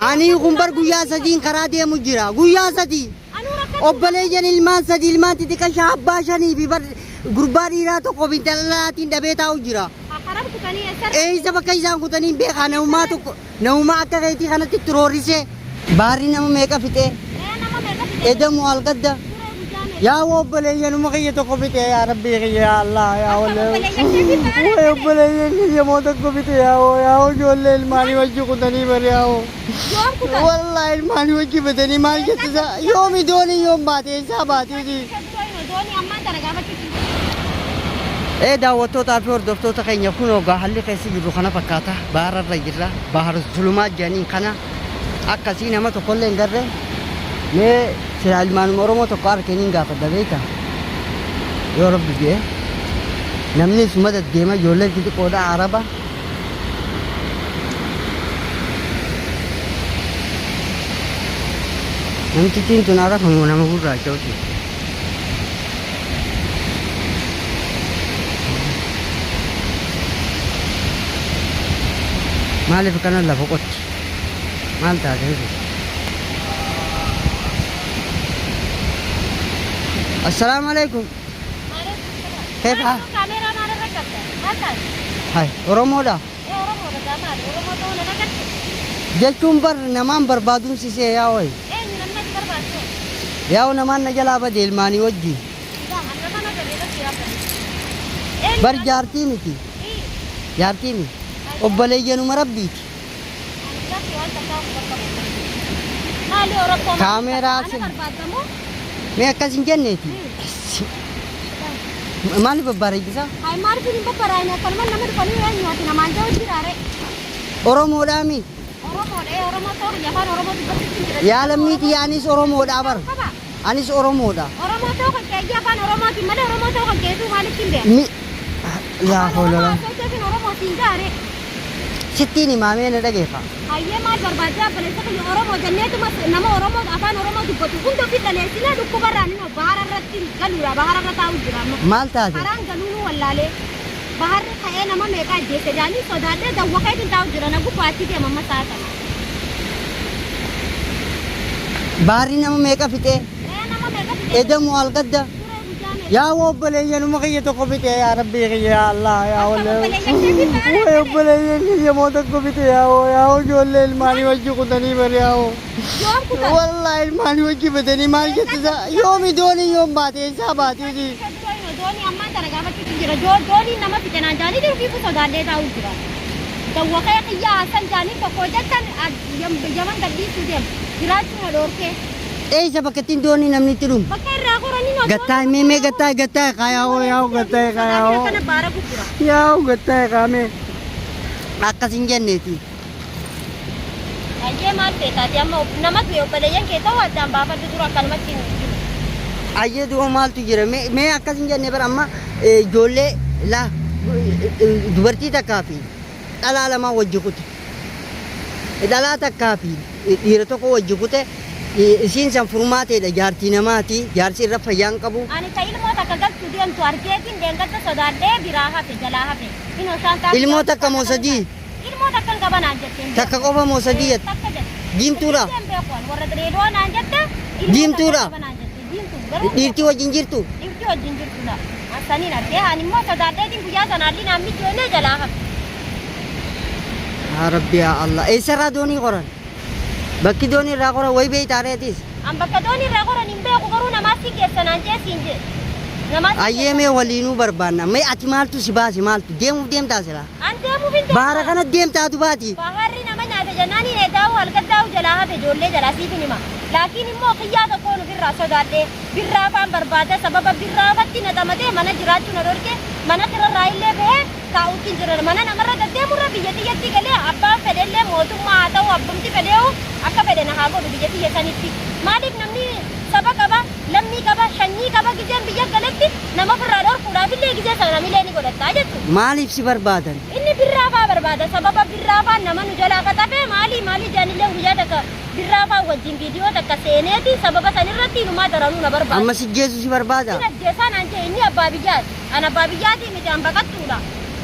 Ani kun bar guyyaa sadiin karaa deemu jira. Guyyaa sadii. Obboleeyyan ilmaan sadii ilmaan xixiqqaa abbaa shanii fi bar gurbaa dhiiraa tokko fi intala dhalaatiin dhabee taa'u jira. Eessa bakka isaan kutanii hin beekaa namumaa tokko namumaa akka keetii kanatti itti roorrisee baarri nama meeqa fixee edamu algadda yaa obboleeyyanuma kiyya tokko fixee yaa rabbii kiyya yaa Allah yaa way obboleeyyan kiyya moo tokko fixe yaa yaa ijoollee ilmaanii wajji kutanii bari yaa wallahi ilmaanii wajji batanii maal jettisa yoomi doonii yoom baate eessaa baateeti. Ee daawwattootaa fi hordoftoota keenya kun egaa haalli keessa jirru kana fakkaata. Bahararra jirra. Bahar zulumaa jedhaniin kana akkasii nama tokkollee hin garre. Mee silaa ilmaanuma Oromoo tokko arkeen hin gaafadha beektaa? Yoo rabbi jedhe. Namni suma deddeema ijoolleen xixiqqoodha Araba. Namtittiin tun Araba moo nama gurraacha hojii? Maaliif kana lafa qotti? Maal taate kun? Assalaamu alaikum. Keef haa? Kaameeraa maalirra qabda? Maal taate? Hai, Oromoodha. Ee Oromoodha gaa maali? Oromoo ta'uu nan agartu? Jechuun bar namaan barbaaduun sisee yaa wayi. Eenyu namni ati barbaaddu? Yaa'u namaan na jalaa bade ilmaanii wajjin. An nama na galee bakki yaabbate. Eenyu? Bar jaartii miti. Jaartii miti. Obboleeyyanuma rabbiiti. Lakki waan takkaa of bakka bu'u. Maali Oromoo? Kaameeraa Ana barbaaddamoo? Mee akkas hin jenneeti. Maaliif babbareechisa? Hai maaliif hin babbaraayne akkanuma nama dhufanii eenyu ati namaan jedhu jiraare. Oromoodhaami. Oromoodha ee Oromoo ta'uu biyya afaan Oromoo dubbachuutti jira. Yaa lammiiti anis Oromoodha bar. Qaba. Anis Oromoodha. Oromoo ta'uu kan kee afaan Oromootiin malee Oromoo ta'uu kan keetuu maalitti hin beeku? Mi laa Afaan Oromoo hoolala. haasa'uutiin Oromoo siin gaare. Sittiin himaamee na dhageeffa. Hayyee maal barbaadde obboleessa kiyya Oromoo jenneetuma nama Oromoo afaan Oromoo dubbatu hunda ofi dhaleessinee dhukkubarraan hin bahara irratti galuudha bahara irra taa'u jira amma. Maal taate? Karaan galuu nu wallaalee baharri ka'ee nama meeqa ajjeese jaanii sodaadhee dawwaqeetiin taa'u jira na gubbaatti deema amma sa'a kana. Baarri nama meeqa fixee? Ee nama meeqa fixee Edamu algadda. turee guyyaa meeqa? Yaa obboleeyyanuma kiyya tokko fixe yaa rabbii kiyya yaa Allah yaa Akka obboleeyyan keetii ta'an way obboleeyyan kiyya moo tokko fixe yaa yaa ijoollee ilmaanii wajji kutanii bari yaa Yoom kutan? wallahi ilmaanii wajji batanii maal jettisa yoomi doonii yoom baate eessaa baateeti. Doonii ammaan tana gaafachuutu jira. Dooniin nama fixe naan jaanii jiru fiifu sodaadhee taa'u jira. Dawwaqee kiyya haasan jaanii tokko jettan yaman gadhiisuu deema. Jiraachuu na dhoorkee. Eessa bakka ittiin doonii namni itti dhumu? Bakka irraa koranii noo Gattaa mee mee gattaa gattaa kaa yaa gattaa kaa yaa Akkana baara gurgura. yaa gattaa kaa mee akkas hin jenneeti. Ayyee maal feetaati amma nama du'e obboleeyyan kee ta'uu addaan baafadhu dura akkanumatti hin jiru. Ayyee du'a maaltu jira mee akkas hin jenne bara amma ijoollee laa dubartii takkaa fi dhalaa lamaa wajji kute. Dhalaa takkaa fi dhiira tokko wajji kute isiin san furmaateedha jaartii namaati jaarsi irra fayyaa hin qabu. Ani ta ilmoo takka galchuu deemtu argeetiin dheengadda sodaadhee biraa hafe jalaa hafe. Inoo shaantaa Ilmoo takka moo sadii? Ilmoo takka hin qaban naan jette. Takka qofa moo sadii jette? Takka jette. Diimtuudha? Hin beeku ani warra Direedoo naan jette. Ilmoo Diimtuudha? takka qaban naan jette. Diimtuu garuu Dhiirtii wajjin jirtu? Dhiirtii wajjin jirtudha. Saniin argee ani immoo sodaadheetiin guyyaa sanaallee naan mijoonee jalaa hafe. Yaa Rabbi yaa Allah. Eessarraa doonii qoran? Bakki doonii irraa qoran wayi beektaa reetis? An bakka doonii irraa qoran hin beeku garuu namaa si geessa naan jee siin jee. Namaa si Ayyee mee waliinuu barbaanna. Mee ati maaltu si baase maaltu? Deemuuf deemtaa silaa? An deemuuf hin deemu. Baara kana deemtaa dubaati. Baharri nama nyaate jennaan hin eegaa'u halkan daa'u jalaa hafe ijoollee jalaa siif hin hima. Laakiin immoo kiyyaa tokkoon ofirraa sodaadhee birraa faan barbaada sababa birraafatti na xamadee mana jiraachuu na dhorke mana kirarraa illee bahee taa'utti hin jiran mana namarra deddeemurra biyya tiyyatti galee abbaan fedhellee mootummaa haa ta'u abbumti fedheehu akka fedhe na haa godhu biyya tiyya sanitti. Maaliif namni saba qaba lammii qaba shanyii qaba gizeen biyya galetti nama ofirraa dhorkuudhaaf illee gizee sana namilee ni godhatta jechuudha. Maaliif si barbaadan? Inni birraa faa barbaada sababa birraa faa nama nu jalaa qaxafee maali maali jaanillee guyyaa takka birraa faa wajjin viidiyoo takka seeneeti sababa san irratti inumaa daranuu na barbaada. Amma si jeesu si barbaada? Sin ajjeesaa naan jee inni abbaa biyyaati. An abbaa biyyaati miti an baqattuudha.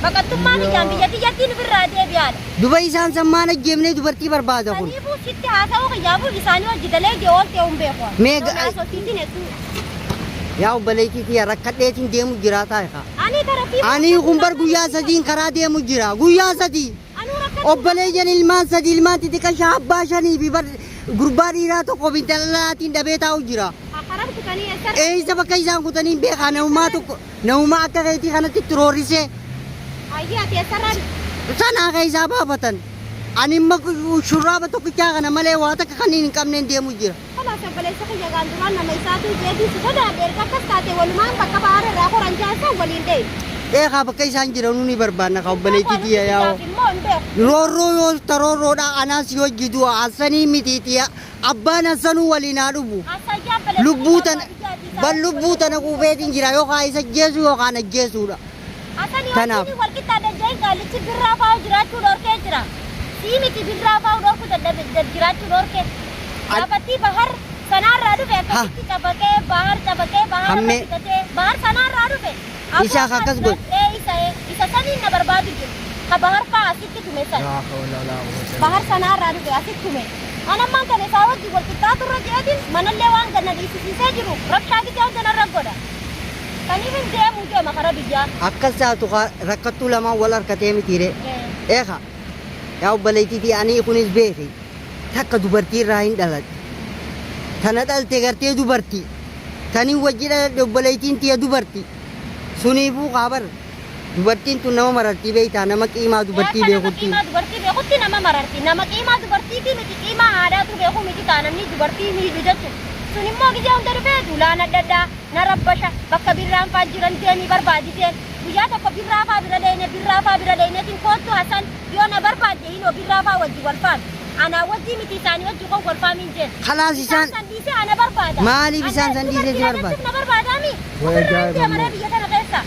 Baqattummaa kiyyaan biyya tiyyattiin ofirraa deebi'aadha. Duba isaan sammaan ajjeemnee dubartii barbaada kun. Saniifuu sitti haasa'uu kiyyaafuu isaanii hojii dalee oolte hin beeku. Mee Haasofsiisin hedduu. Yaa obboleettii tiyya rakkadheetiin deemu jiraataa egaa. Ani tarafii. Ani kun bar guyyaa sadiin karaa deemu jira. Guyyaa sadii. Anuu rakkattuu. Obboleeyyan ilmaan sadii ilmaan xixiqqashaa abbaa shanii fi bar gurbaa dhiiraa tokko fi intala dhalaatiin dhabee taa'u jira. Karaa kutanii eessarra. Eessa bakka isaan kutanii hin beekaa namumaa tokko namumaa akka keetii kanatti itti roorrisee Ayyee ati eessarraa. sanaa keessaa baafatan. Ani imma shurraaba tokkichaa kana malee waa takka kan hin qabneen deemu jira. Kanaaf obboleessa kiyya gaan duraan nama isaatu jeetii si sodaadhe erga akkas taate walumaan bakka bahara irraa horan jaarsan waliin deemu. Eegaa bakka isaan jiranuu ni barbaanna ka obboleettii tiyya yaa'u. Immoo hin beeku. Roorroo yoo taroorroodha anaas yoo jidu hassanii miti tiyya abbaan hassanuu waliin haa dhufu. Asayyaa obboleessa Lubbuu kiyya tana abbaa biyyaati bal lubbuu tana quufeetiin jira yookaan isa ajjeesu yookaan ajjeesuudha. Asanii Kanaaf. wajjin wal qixxaadha jeen gaallichi birraa fa'aa jiraachuu dhorkee jira. Sii miti birraa fa'aa dhorku dadhabe jiraachuu dhorkee. Gaafattii bahar sanaarraa dhufe akkasitti cabaqee bahar cabaqee bahar Hammee. bitatee bahar sanaarraa dhufe. Isa akkas godhe. Ee isa isa saniin na barbaadu jiru. Ka bahar fa'aa asitti tume sana. Bahar sanaarraa dhufe asitti tume. Anammaan kana isaa wajjin wal qixxaatu irra jeetiin manallee waan ganna dhiisisiisee jiru rabshaa gisee hunda narra godha. Kaniif hin deemu deema kara biyyaa. Akkas taatu rakkattuu lamaan wal harkatee mitiire. Eegaa yaa obboleettii ani kunis beeki takka dubartii irraa hin dhaladhe. Tana dhalte gartee dubartii. Taniin wajji dhaladhe obboleettiin tiyya dubartii. Suniifuu kaabar dubartiin tun nama marartii beektaa nama qiimaa dubartii Nama beekutti. qiimaa dubartii beekutti nama mararti. Nama qiimaa dubartiitii miti qiimaa haadhaatu beeku miti taananni dubartii miidhu jechuudha. Sun immoo gizee hunda dhufee duulaan adda addaa na rabbasha bakka birraan faa jiran deemii barbaadiseen guyyaa tokko birraa faa bira deene birraa faa bira deeneetiin koottu Hasan yoo na barbaadde hinoo birraa faa wajji wal faami. Anaa wajjii miti isaanii wajji kon wal faamiin jeen. Khalaas Isaan isaan san dhiisee ana barbaada. Maaliif isaan san dhiisee si Dubartii barbaada? na barbaadaami. Ofirraa hin deemaree biyya tana keessa.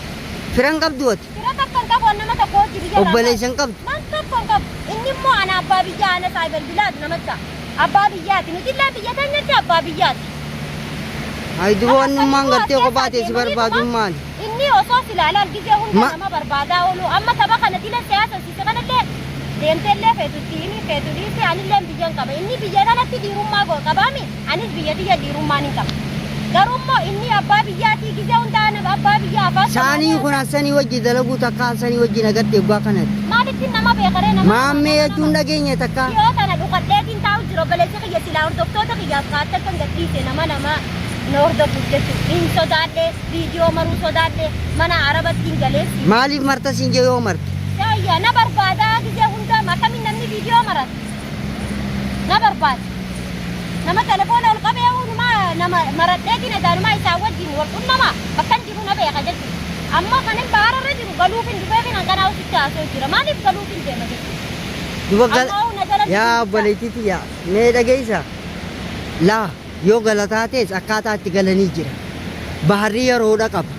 Firan qabdu ati. Fira takka hin qabu nama tokko hojii biyya Obboleessa hin qabdu. Nan tokko hin qabu. Inni immoo ana abbaa biyyaa ana saayibal bilaati namacha. Abbaa biyyaati. Nuti illee biyya teenyatti abbaa biyyaati. Ay duba wannummaan gartee kophaa ta'e si barbaaduun maali? Inni osoo silaa gisee hunda Ma- nama barbaadaa oolu amma saba kana dila siyaasa siise kanallee deemteellee feetutti himi feetu dhiiste anillee biyyan qaba. Inni biyya kanatti dhiirummaa qabaami anis biyya tiyya dhiirummaa ni qaba. Garuu immoo inni abbaa biyyaatii gisee hunda ana abbaa biyyaa afaan Saanii kun hassanii wajji dalaguu takka hassanii wajji nagatte eeggaa kanatti. Maalitti nama beekaree nama Maammee jechuun dhageenya takka. Dhiyoo tana dhuqadheetiin taa'u jiru obboleessi kiyya silaa hordoftoota kiyyaaf kaa'atte kan gadhiise nama nama na hordofuuf jechuudha. Hin sodaadhe viidiyoo maruu sodaadhe mana arabatti hin galeessi. Maaliif marta siin jee yoo marte? Yaayya na barbaadaa gisee hunda akkamiin namni viidiyoo marata? Na barbaada. Nama telefoona ol qabee hundumaa nama maradheetiin adaanumaa isaa wajjin wal qunnama bakka hin jiru na beeka jechuudha. Amma kan hin bahararra jiru galuuf hin dhufeef hin hanqanaa ofitti haasa'u jira. Maaliif galuuf hin deema jechuudha? Duba gal Amma na jala yaa obboleettii tiyya mee dhageessa? Laa yoo galataa ta'es akkaataa itti galanii jira. Baharri yeroodha qaba.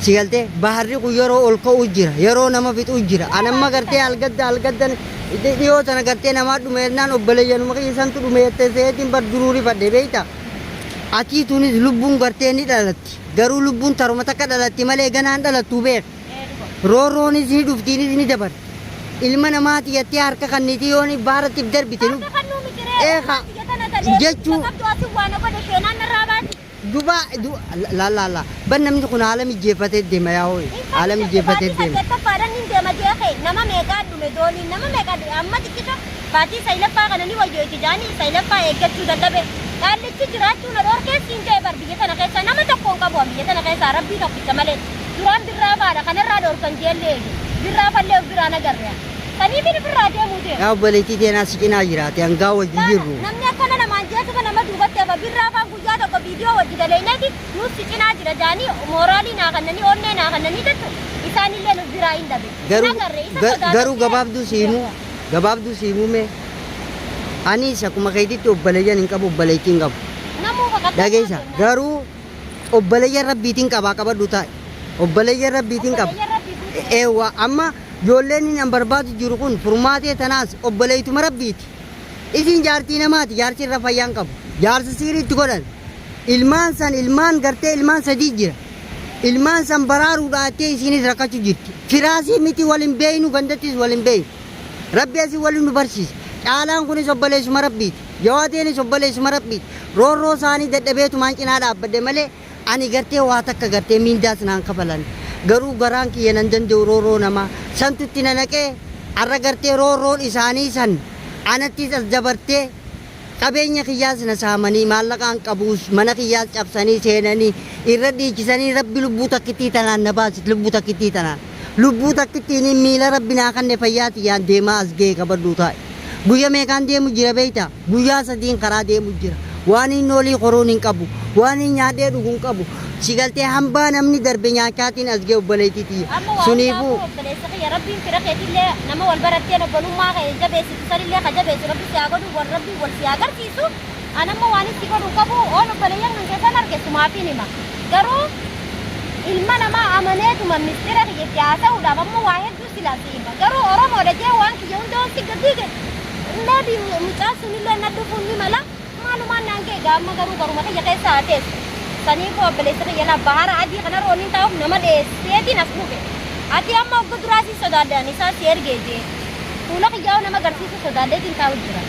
Si galtee baharri kun yeroo ol ka'uu jira yeroo nama fixuu jira. Anamma gartee algadda algadda dhiyoo tana gartee namaa dhume jennaan obboleeyyanuma kiyya santu dhume jettee seetiin bar duruu rifadhe beekta. Atii tunis lubbuun gartee ni dhalatti. Garuu lubbuun taruma takka dhalatti malee ganaan dhalattu beek. Roorroonis ni dhuftiinis ni dabarti. Ilma namaati jettee harka kanniitii yoo ni baarattiif darbite Harka kan nuu miciree Eegaa. Jechuu Jechuu- qabdu asii waan godhe sheenaan narraa baati. Duba la la la ban namni kun haala mijeeffatee deema yaa hooyi haala mijeeffatee deema. Saddeettaffaadhaan hin deema jeeqee nama meeqaa dhume dooniin nama meeqaa dhume amma xiqqisho baatii saylaffaa kana ni wayyoo itti jaanii saylaffaa eeggachuu dadhabe. Qaallichi jiraachuu na dhoorkee siin jee bar biyya tana keessa nama tokko hin qabu biyya tana keessa rabbii tokkicha malee duraan birraa faadha kanarraa dhoorkan jeellee eegi birraa fallee of biraan agarre. Saniif inni birraa deemuu deema. Yaa obboleettii teenaa si cinaa jiraate hangaa wajji jirru. Namni akkana namaan jeetuma nama duubatti hafa birraa faan guyyaa tokko viidiyoo wajji daleeneeti nuuf si cinaa jira jaanii mooraalii naa kannanii onnee naa kannanii jechuun isaanillee nuuf biraa hin dhabe. Garuu Agarre, isa sodaatee garuu gabaabduu siimuu gabaabduu siimuu mee anis akkuma keetitti obboleeyyan hin qabu obboleettii hin qabu. Namuu baqatee Dhageessa garuu obboleeyyan rabbiitiin qabaa qabadhu taa'e obboleeyyan rabbiitiin qaba. Obboleeyyan rabbii guutuu. Eewwa amma ijoolleen inni an barbaadu jiru kun furmaatee tanaas obboleeytuma rabbiiti. Isin jaartii namaati jaarsi irra fayyaan qabu. Jaarsi siiriitti godhan. Ilmaan san ilmaan gartee ilmaan sadii jira. Ilmaan san baraaruudhaa jettee isiinis rakkachuu jirti. Firaasii miti, wal hin beeynu, gandattis wal hin beeynu. Rabbi asii waliin nu barsiise. Caalaan kunis obboleessuma Rabbiiti. Jawaateenis obboleessuma Rabbiiti. Roorroo isaanii dadhabeetumaan cinaa dhaabbadhe malee ani gartee waa takka gartee miindaas naan kafalan. Garuu garaan kiyya nan danda'u roorroo namaa. Santutti na naqee har'a gartee roorroon isaanii san anattis as dabartee, qabeenya kiyyaas na saamanii, maallaqaan qabuus mana kiyyaas cabsanii seenanii irra dhiichisanii. Rabbi lubbuu takkittii tanaan na baasi, lubbuu takkittii tanaan. Lubbuu takkittiin miila Rabbi naa kanne fayyaa tiyyaan deemaa as ga'e qabadhuu taa'e. Guyya meeqaan deemu jira beektaa? Guyyaa 3n karaa deemu jira. Waan inni olii koruun hin qabu. Waan inni nyaadhee dhugu hin qabu. Si galtee hambaa namni darbe nyaachaatiin as ga'e, obboleettii tiyya. Amma waa Suniifuu hundaafuu, obboleessa kiyya, Rabbiin fira keetillee nama wal baratteen obbolummaa kee jabeessitu sanillee ka jabeessu Rabbi si haa godhu, wal Rabbiin wal si haa garsiisu. An amma waan itti godhu hin qabu, oon obboleeyyan kan keessan arge sumaafiin hima. Garuu ilma namaa amaneetuma mistira kiyya itti haasa'uudhaaf amma waa hedduu silaa si hima. Garuu Oromoodha jee waan kiyya hunda ol si gadiige. Maybe mucaan sunillee na dhufuun ni mala. Maalumaan naan ga'e gaa, amma garuu garuma kiyya keessa haa teessu. Saniifuu obboleessa kiyya, laa bahara adii kanarra waliin taa'uuf nama dheesseetiin as dhufe. Ati amma ogga duraa si sodaadhaan isaa si ergee jee. Fuula kiyyaa'u nama agarsiisuu sodaadheetiin taa'u jira.